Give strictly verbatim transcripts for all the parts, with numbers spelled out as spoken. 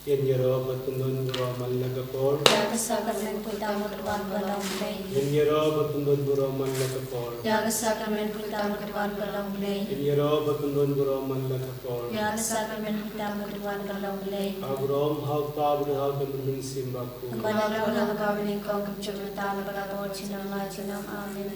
Ngin ïaroh ba tyndon burom man la ka por. Ïa ka sakramen pyndonkam ka wan ka long Blei. Ngin ïaroh ba tyndon burom man la ka por. Ïa ka sakramen pyndonkam ka wan ka long Blei. Ngin ïaroh ba tyndon burom man la ka por. Ïa ka sakramen pyndonkam ka wan ka long Blei. Ha burom ha u Kpa bad ha u Khun bad ha u Mynsiem Bakhuid. Kumba la long ha kaba nyngkong, kumjuh mynta bad ha ka por junom la junom. Amen.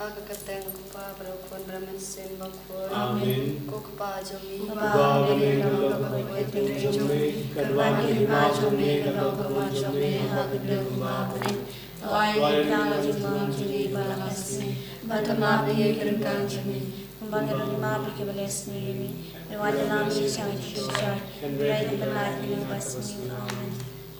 Ha ka kyrteng u Kpa bad u Khun bad u Mynsiem Bakhuid. Amen. Ko Kpa jong ngi. Uba ha bneng, ka long ka kyrteng jong me, kan wan ka hima jong me, kan long ka mon jong me ha ka khyndew kumba ha bneng. Ai ïa ngi ïa ka jingim jong ngi ba la ka sngi, bad map ïa ngi ki ryngkang jong ngi, kumba ngi ruh ngi map ïa kiba leh sngi ïa ngi. Ym wan ïalam ngi sha ka jingshai, hynrei pynlait ngi na ka sngi. Amen.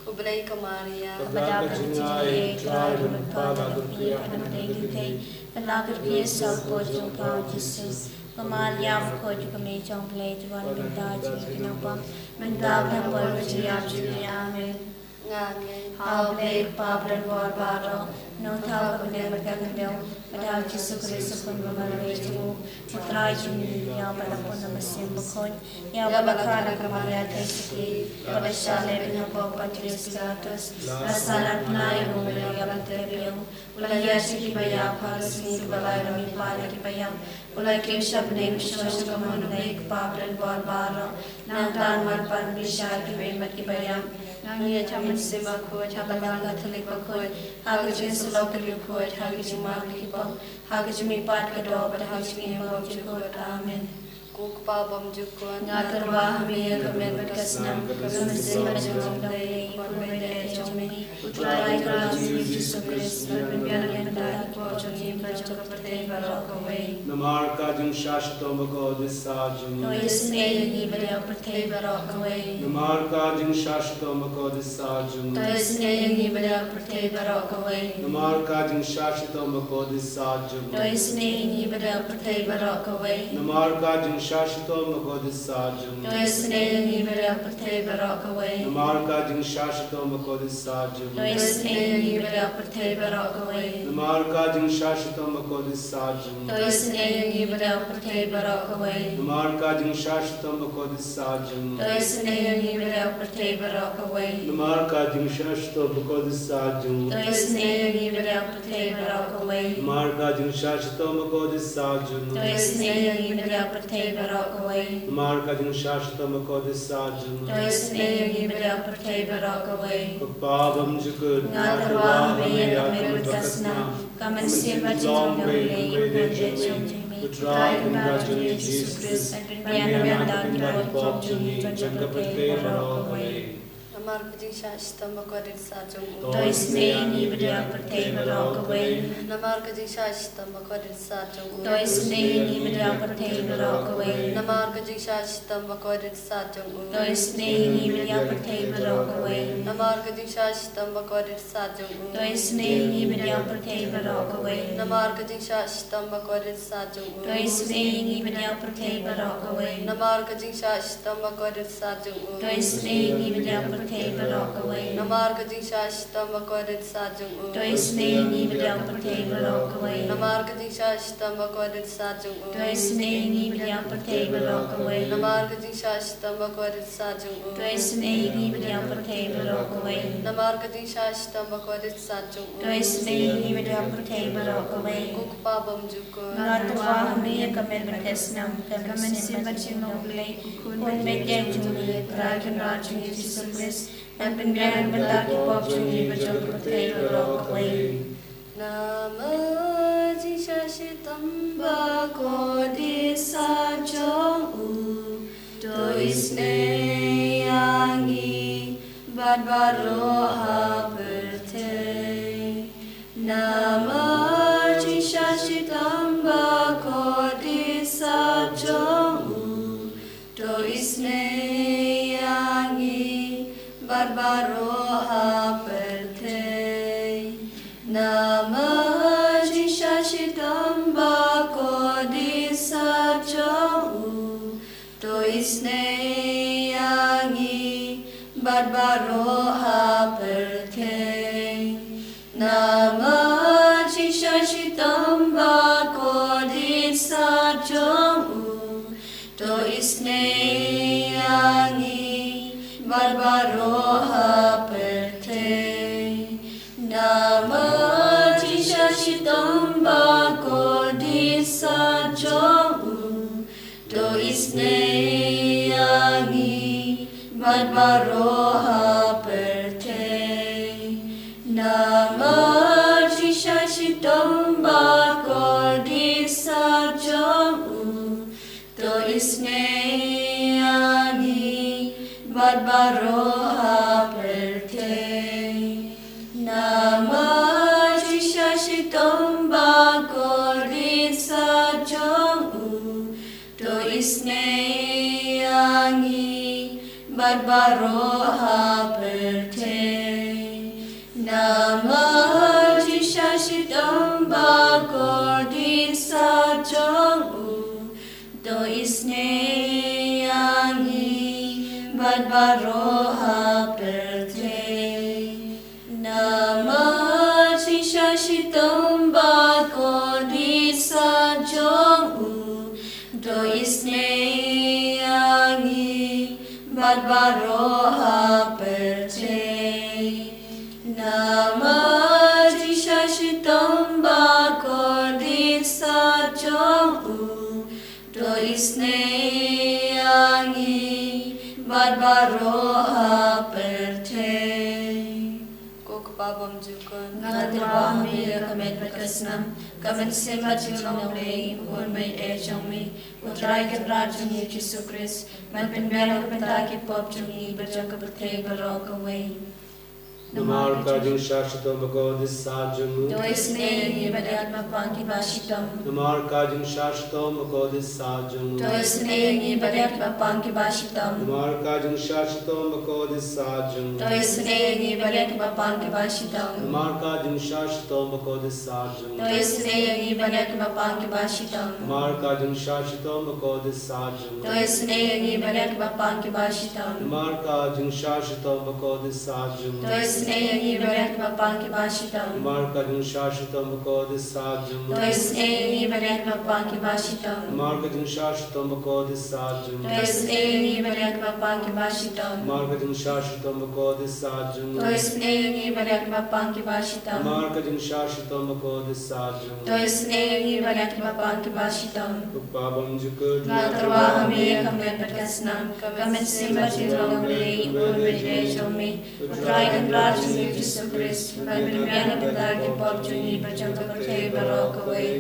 Khublei ko Maria, kaba dap ka jingaiei, U Trai u don bad pha, la kyrkieh ïa ngi ki kynthei, bad la kyrkieh ïa u saw jong pha u Jisu. Ko Maria bakhuid, ka Mei jong U Blei, to wan pynbna ïa ngi ki nongpop, mynta bad ha ka por ba ngi ïap jong ngi. Amen. Nga ngeit ha U Blei U Kpa badonbor baroh, Nongthaw ka bneng bad ka khyndew, bad ha U Jisu Khrist U Khun ba marwei jong u, U Trai jong ngi, ïa uba la pun da u Mynsiem Bakhuid, ïa uba la kha na ka Maria Theisotti, bad la shah leh beiñ hapoh u Pontius Pilatus, la sahnarphna ïa u, la ïap ban tep ïa u, u la ïaid sha kiba ïap, ha ka sngi kaba lai u la mihpat na kiba ïap, u la kiew sha bneng, u shong sha ka mon U Blei U Kpa badonbor baroh. Nangta un wan pan bishar kiba im bad kiba ïap. Nga ngeit ha U Mynsiem Bakhuid, ha ka Balang Katholik bakhuid, ha ka jingïasyllok kylliang khuid, ha ka jingmap ïa ki pop, ha ka jingmihpat ka doh, bad ha ka jingim bymjukut. Amen. Ko Kpa bymjukut, nga tyrwa ha me ïa ka miet bad ka snam, ka mynsiem bad ka jinglong U Blei, U Khun baieit jong me, U Trai U Kpa jong ngi U Jisu Khrist, ban pynbiang na ka bynta ki pop jong ngi bad jong ka pyrthei baroh kawei. Namar ka jingshah shitom bakordit satia jong u, to isynei ïa ngi bad ïa ka pyrthei baroh kawei. Namar ka jingshah shitom bakordit satia jong u, to isynei ïa ngi bad ïa ka pyrthei baroh kawei. Namar ka jingshah shitom bakordit satia jong u, to isynei ïa ngi bad ïa ka pyrthei baroh kawei. Namar ka jingshah shitom bakordit satia jong u, to isynei ïa ngi bad ïa ka pyrthei baroh kawei. Namar ka jingshah shitom bakordit satia jong u, to isynei ïa ngi bad ïa ka pyrthei baroh kawei. Namar ka jingshah shitom bakordit satia jong u, to isynei ïa ngi bad ïa ka pyrthei baroh kawei. Namar ka jingshah shitom bakordit satia jong u, to isynei ïa ngi bad ïa ka pyrthei baroh kawei. Namar ka jingshah shitom bakordit satia jong u, to isynei ïa ngi bad ïa ka pyrthei baroh kawei. Namar ka jingshah shitom bakordit satia jong u, to isynei ïa ngi bad ïa ka pyrthei baroh kawei. Namar ka jingshah shitom bakordit satia jong u, to isynei ïa ngi bad ïa ka pyrthei baroh kawei. Ko Kpa bymjukut, nga tyrwa ha me ïa ka miet bad ka snam, ka mynsiem bad ka jinglong U Blei, U Khun baieit jong me, U Trai U Kpa jong ngi U Jisu Khrist, ban pynbiang na ka bynta ki pop jong ngi bad jong ka pyrthei baroh kawei. Namar ka jingshah shitom bakordit satia jong u, to isynei ïa ngi bad ïa ka pyrthei baroh kawei. Namar ka jingshah shitom bakordit satia jong u, to isynei ïa ngi bad ïa ka pyrthei baroh kawei. Namar ka jingshah shitom bakordit satia jong u, to isynei ïa ngi bad ïa ka pyrthei baroh kawei. Namar ka jingshah shitom bakordit satia jong u, to isynei ïa ngi bad ïa ka pyrthei baroh kawei. Namar ka jingshah shitom bakordit satia jong u, to isynei ïa ngi bad ïa ka pyrthei baroh kawei. Namar ka jingshah shitom bakordit satia jong u, to isynei ïa ngi bad ïa ka pyrthei baroh kawei. Namar ka jingshah shitom bakordit satia jong u, to isynei ïa ngi bad ïa ka pyrthei baroh kawei. Namar ka jingshah shitom bakordit satia jong u, to isynei ïa ngi bad ïa ka pyrthei baroh kawei. Namar ka jingshah shitom bakordit satia jong u, to isynei ïa ngi bad ïa ka pyrthei baroh kawei. Namar ka jingshah shitom bakordit satia jong u, to isynei ïa ngi bad ïa ka pyrthei baroh kawei. Ko Kpa bymjukut, nga tyrwa ha me ïa ka miet bad ka snam, ka mynsiem bad ka jinglong U Blei, U Khun baieit jong me, U Trai U Kpa jong ngi U Jisu Khrist, ban pynbiang na ka bynta ki pop jong ngi bad jong ka pyrthei baroh kawei. Namar ka jingshah shitom bakordit satia jong u, to isynei ïa ngi bad baroh ha pyrthei. Namar ka jingshah shitom bakordit satia jong u, to isynei ïa ngi bad baroh ha pyrthei. Namar ka jingshah shitom bakordit satia jong u, to isynei ïa ngi bad baroh ha pyrthei. Namar ka jingshah shitom bakordit satia jong u, to isynei ïa ngi bad Sa jong u, to isynei ïa ngi bad baroh ha pyrthei. Namar jingshisha shitom ba kordit sa jong u, to isynei ïa ngi bad baroh ha pyrthei. Namar jingshisha shitom ba kordit sa jong u, to isynei ïa ngi bad baroh ha pyrthei. Namar jingshisha shitom ba kordit sa jong u, to isynei ïa ngi bad baroh ha pyrthei. Namar jingshisha shitom ba kordit sa jong u, to isynei ïa ngi bad baroh ha pyrthei. Namar jingshisha shitom ba kordit sa jong u, to isynei ïa ngi bad baroh ha pyrthei. Ko Kpa bymjukut, nga tyrwa ha me ïa ka met bad ka snam, ka mynsiem bad jinglong U Blei, un bad eh jong me, U Trai Kynrad jong ngi Jisu Khrist, ban pynbiang na ka bynta ki pop jong ngi bad jong ka pyrthei baroh kawei. Namar ka jingshisha shitom ba kordit sa jong u, to isynei ïa ngi bad ïa kiba pang kiba shitom. Namar ka jingshisha shitom ba kordit sa jong u, to isynei ïa ngi bad ïa kiba pang kiba shitom. Namar ka jingshisha shitom ba kordit sa jong u, to isynei ïa ngi bad ïa kiba pang kiba shitom. Namar ka jingshisha shitom ba kordit sa jong u, to isynei ïa ngi bad ïa kiba pang kiba shitom. Namar ka jingshisha shitom ba kordit sa jong u, to isynei ïa ngi bad ïa kiba pang kiba shitom. Namar ka jingshisha shitom ba kordit sa jong u, to isynei ïa ngi bad ïa kiba pang kiba shitom. Namar ka jingshisha shitom ba kordit sa jong u, to isynei ïa ngi bad ïa kiba pang kiba shitom. Namar ka jingshisha shitom ba kordit sa jong u, to isynei ïa ngi bad ïa kiba pang kiba shitom. Namar ka jingshisha shitom ba kordit sa jong u, to isynei ïa ngi bad ïa kiba pang kiba shitom. Namar ka jingshisha shitom ba kordit sa jong u, to isynei ïa ngi bad ïa kiba pang kiba shitom. Ko Kpa bymjukut, nga tyrwa ha me ïa ka met bad ka snam, ka mynsiem bad jinglong U Blei, un bad eh jong me, U Trai Kynrad jong ngi Jisu Khrist, ban pynbiang na ka bynta ki pop jong ngi bad jong ka pyrthei baroh kawei.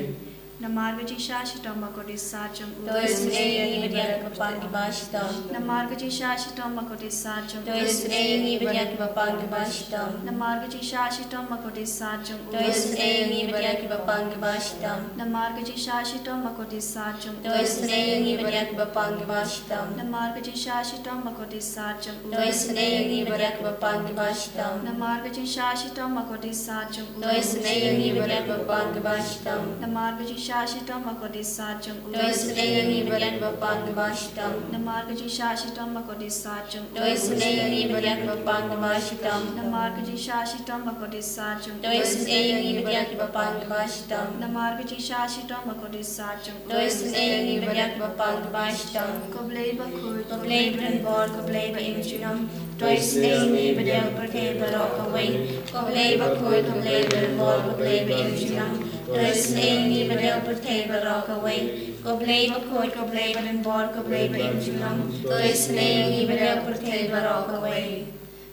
Namar ka jingshisha shitom ba kordit sa jong u, to isynei ïa ngi bad ïa kiba pang kiba shitom. Namar ka jingshisha shitom ba kordit sa jong u, to isynei ïa ngi bad ïa kiba pang kiba shitom. Namar ka jingshisha shitom ba kordit sa jong u, to isynei ïa ngi bad ïa kiba pang kiba shitom. Namar ka jingshisha shitom ba kordit sa jong u, to isynei ïa ngi bad ïa kiba pang kiba shitom. Namar ka jingshisha shitom ba kordit sa jong u, to isynei ïa ngi bad ïa kiba pang kiba shitom. Namar ka jingshisha shitom ba kordit sa jong u, to isynei ïa ngi bad ïa kiba pang kiba shitom. Namar ka jingshisha shitom ba kordit sa jong u, to isynei ïa ngi bad ïa kiba pang kiba shitom. Namar ka jingshisha shitom ba kordit sa jong u, to isynei ïa ngi bad ïa kiba pang kiba shitom. Namar ka jingshisha shitom ba kordit sa jong u, to isynei ïa ngi bad ïa kiba pang kiba shitom. Namar ka jingshisha shitom ba kordit sa jong u, to isynei ïa ngi bad ïa kiba pang kiba shitom. Ko Blei bakhuid, ko Blei badonbor, ko Blei ba im junom, to isynei ïa ngi bad ïa ka pyrthei baroh kawei. Ko Blei bakhuid, ko Blei badonbor, ko Blei ba im junom, to isynei ïa ngi bad ïa ka pyrthei baroh kawei. Ko Blei bakhuid, ko Blei badonbor, ko Blei ba im junom, to isynei ïa ngi bad ïa ka pyrthei baroh kawei.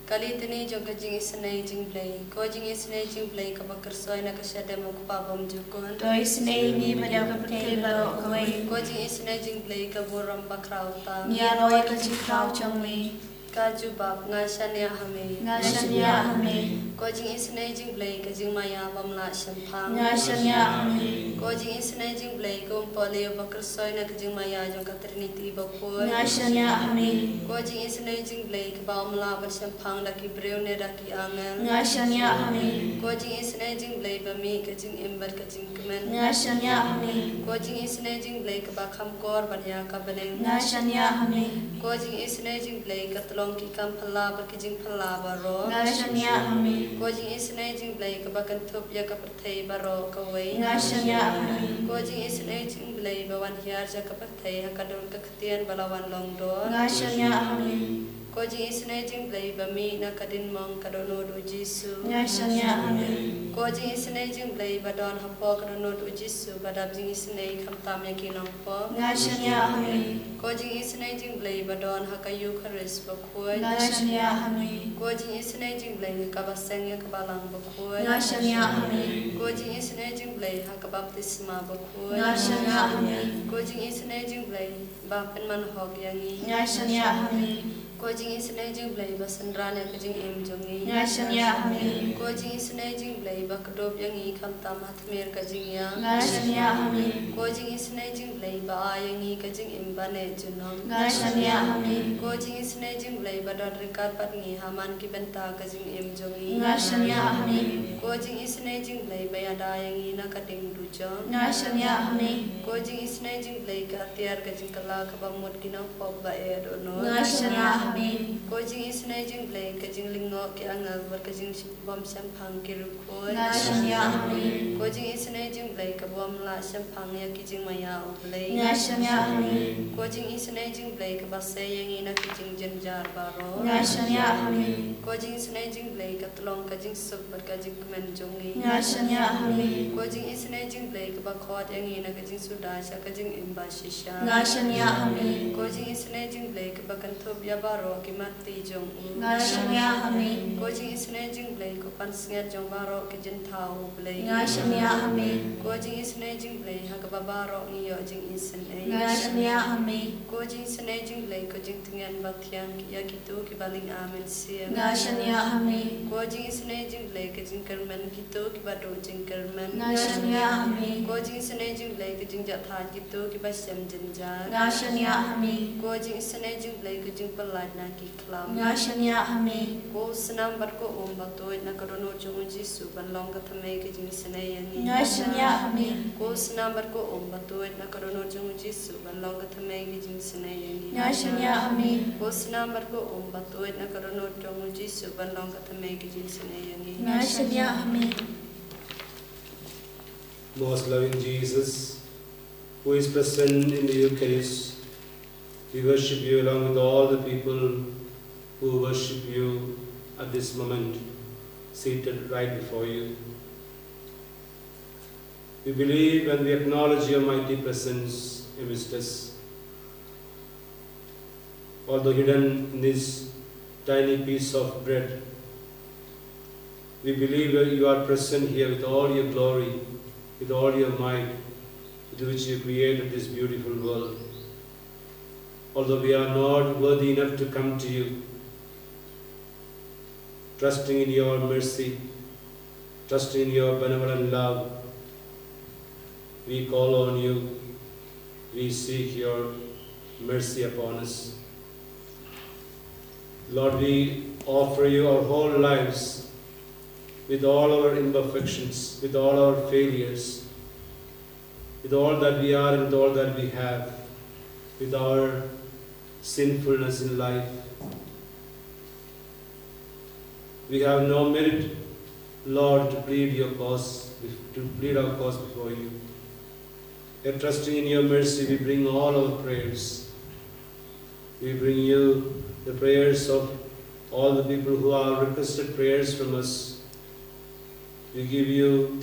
Ka Litani jong ka jingisynei jong U Blei. Ko jingisynei jong U Blei kaba kyrsoi na ka shadem U Kpa bymjukut, to isynei ïa ngi bad ïa ka pyrthei baroh kawei. Ko jingisynei jong U Blei ka burom bakhraw tam, ngi ïaroh ïa ka jingkhraw jong me. Ka jubab, nga shaniah ha me. Nga shaniah ha me. Ko jingisynei jong U Blei ka jingmaïa bym lah shemphang, nga shaniah ha me. Ko jingisynei jong U Blei ka umpohliew ba kyrsoi na ka jingmaïa jong ka Trinity bakhuid, nga shaniah ha me. Ko jingisynei jong U Blei kaba ym lah ban shemphang da ki briew ne da ki angel, nga shaniah ha me. Ko jingisynei jong U Blei ba mih ka jingim bad ka jingkmen, nga shaniah ha me. Ko jingisynei jong U Blei kaba kham kor ban ïa ka bneng, nga shaniah ha me. Ko jingisynei jong U Blei ka tyllong ki kam phylla bad ki jingphylla baroh, nga shaniah ha me. Ko jingisynei jong U Blei kaba kynthup ïa ka pyrthei baroh kawei, nga shaniah ha me. Ko jingisynei jong U Blei ba wan hiar sha ka pyrthei ha ka dur ka ktien ba la wan long dor, nga shaniah ha me. Ko Ko jingisynei jingblei ba mih na ka diengphna ka dohnud u Jisu. Nga shaniah ha me. Ko jingisynei jingblei ba don hapoh ka dohnud u Jisu ba dap jingisynei khamtam ïa ki nongpop. Nga shaniah ha me. Ko jingisynei jingblei ba don ha ka Eukharist bakhuid. Nga shaniah ha me. Ko jingisynei jingblei kaba seng ïa ka Balang bakhuid. Nga shaniah ha me. Ko jingisynei jingblei ha ka baptisma bakhuid. Nga shaniah ha me. Ko jingisynei jingblei ba pynman hok ïa ngi. Nga shaniah ha me. Ko jingisynei jingblei ba synran ïa ka jingim jong ngi. Nga shaniah ha me. Ko jingisynei jingblei ba kdup ïa ngi khamtam ha tmier ka jingïap. Nga shaniah ha me. Ko jingisynei jingblei ba ai ïa ngi ka jingim ba neh junom. Nga shaniah ha me. Ko jingisynei jingblei ba don ryngkat bad ngi ha man ki bynta ka jingim jong ngi. Nga shaniah ha me. Ko jingisynei jingblei ba ïada ïa ngi na ka ding dujok. Nga shaniah ha me. Ko jingisynei jingblei ka atiar ka jingkylla kaba mut ki nongpop ba eh dohnud. Nga shaniah ha me. Ko jingisynei jingblei ka jinglyngngoh ki angel bad ka jingbym shemphang ki riewkhuid. Nga shaniah ha me. Ko jingisynei jingblei ka bym lah shemphang ïa ki jingmaïa u Blei. Nga shaniah ha me. Ko jingisynei jingblei kaba sei ïa ngi na ki jingjynjar baroh. Nga shaniah ha me. Ko jingisynei jingblei ka tyllong ka jingsuk bad ka jingkmen jong ngi. Nga shaniah ha me. Ko jingisynei jingblei kaba khot ïa ngi na ka jingsuda sha ka jingim ba shisha. Nga shaniah ha me. Ko jingisynei jingblei kaba kynthup ïa baroh ki matti jong u. Nga shaniah ha me. Ko jingisynei jingblei ko pansngiat jong baroh ki jingthaw u Blei. Nga shaniah ha me. Ko jingisynei jingblei ha kaba baroh ngi ïoh jingisynei. Nga shaniah ha me. Ko jingisynei jingblei ko jingtngen ba thiang ïa kito kiba lynga mynsiem. Nga shaniah ha me. Ko jingisynei jingblei ka jingkyrmen kito kiba duh jingkyrmen. Nga shaniah ha me. Ko jingisynei jingblei ka jingjahthait kito kiba shem jynjar. Nga shaniah ha me. Ko jingisynei jingblei ka jingpyllait na ki khlam. Nga shaniah ha me. Ko snam bad ko um ba tuid na ka dohnud jong u Jisu ban long ka thymmei ka jingisynei ïa ngi. Nga shaniah ha me. Ko snam bad ko um ba tuid na ka dohnud jong u Jisu ban long ka thymmei ka jingisynei ïa ngi. Nga shaniah ha me. Ko snam bad ko um ba tuid na ka dohnud jong u Jisu ban long ka thymmei ka jingisynei ïa ngi. Nga shaniah ha me. Most loving Jesus, who is present in the Eucharist, we worship you along with all the people who worship you at this moment, seated right before you. We believe and we acknowledge your mighty presence amidst us. Although hidden in this tiny piece of bread, we believe that you are present here with all your glory, with all your might, with which you created this beautiful world. Although we are not worthy enough to come to you, trusting in your mercy, trusting in your benevolent love, we call on you. We seek your mercy upon us. Lord, we offer you our whole lives with all our imperfections, with all our failures, with all that we are and with all that we have, with our sinfulness in life. We have no merit, Lord, to plead your cause, to plead our cause before you. Yet trusting in your mercy, we bring all our prayers. We bring you the prayers of all the people who have requested prayers from us. We give you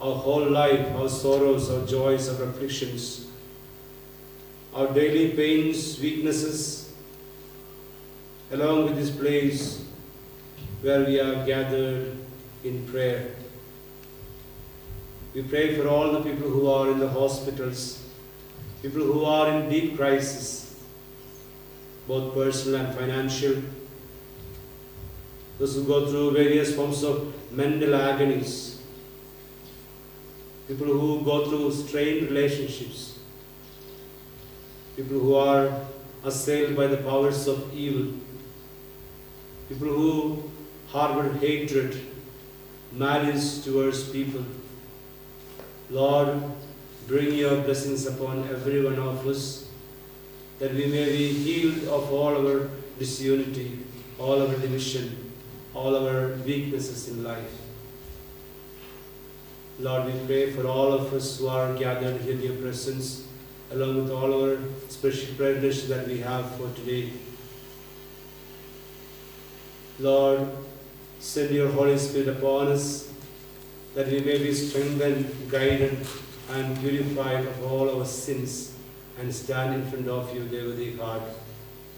our whole life, our sorrows, our joys, our afflictions, our daily pains, weaknesses, along with this place where we are gathered in prayer. We pray for all the people who are in the hospitals, people who are in deep crisis, both personal and financial, those who go through various forms of mental agonies, people who go through strained relationships, people who are assailed by the powers of evil, people who harbor hatred, malice towards people. Lord, bring your blessings upon every one of us, that we may be healed of all our disunity, all our division, all our weaknesses in life. Lord, we pray for all of us who are gathered here in your presence, along with all our special prayer lists that we have for today. Lord, send your Holy Spirit upon us, that we may be strengthened, guided, and purified of all our sins, and stand in front of you with a worthy heart,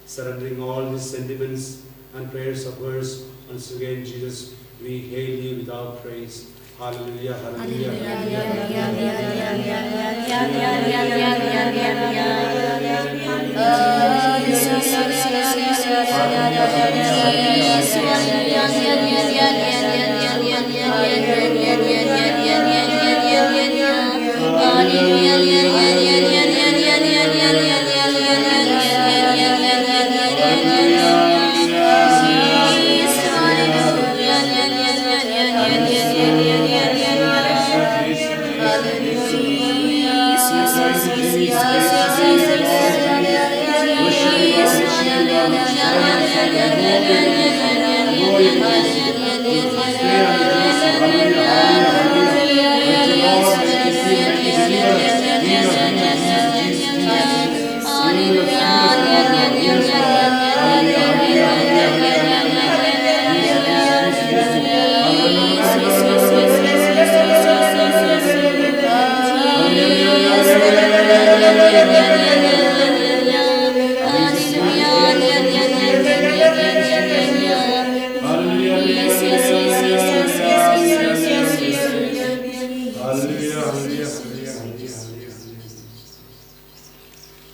surrendering all these sentiments and prayers of ours. Once again, Jesus, we hail you with our praise. Hallelujah, hallelujah, hallelujah, hallelujah. Hallelujah, hallelujah, hallelujah, hallelujah, hallelujah.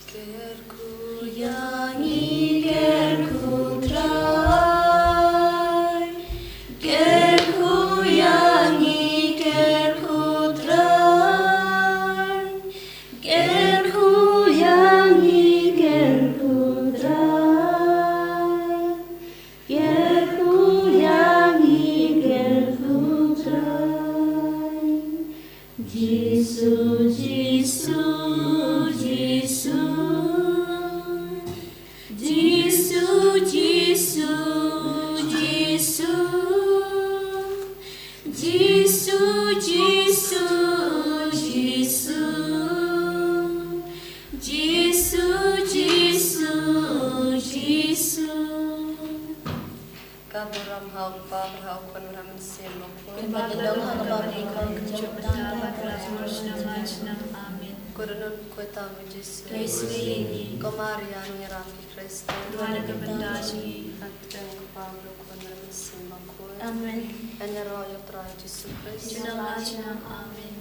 Kyrkhu ïa ngi, kyrkhu Trai. Kyrkhu ïa ngi, kyrkhu Trai. Kyrkhu ïa ngi, kyrkhu Trai. Kyrkhu ïa ngi, kyrkhu Trai. Jisu, Jisu, Jisu. Jisu, Jisu, Jisu. Jisu, Jisu, Jisu. Jisu, Jisu, Jisu. Ka burom ha u Kpa bad ha u Khun bad ha u Mynsiem Bakhuid. Kumba ka long ha kaba bun ka jong ka bad ka la bun shnong bad shnong. Amen. Ko Dohnud, ko Tnga Jisu. Leit sngewbha ïa ngi. Ko Maria nongïalam ki Khrist. Duwai da ka bynta jong ngi. Ha ka kyrteng u Kpa bad u Khun bad u Mynsiem Bakhuid. Amen. Yn ïaroh ïa u Trai Jisu Khrist. Junom la junom. Amen.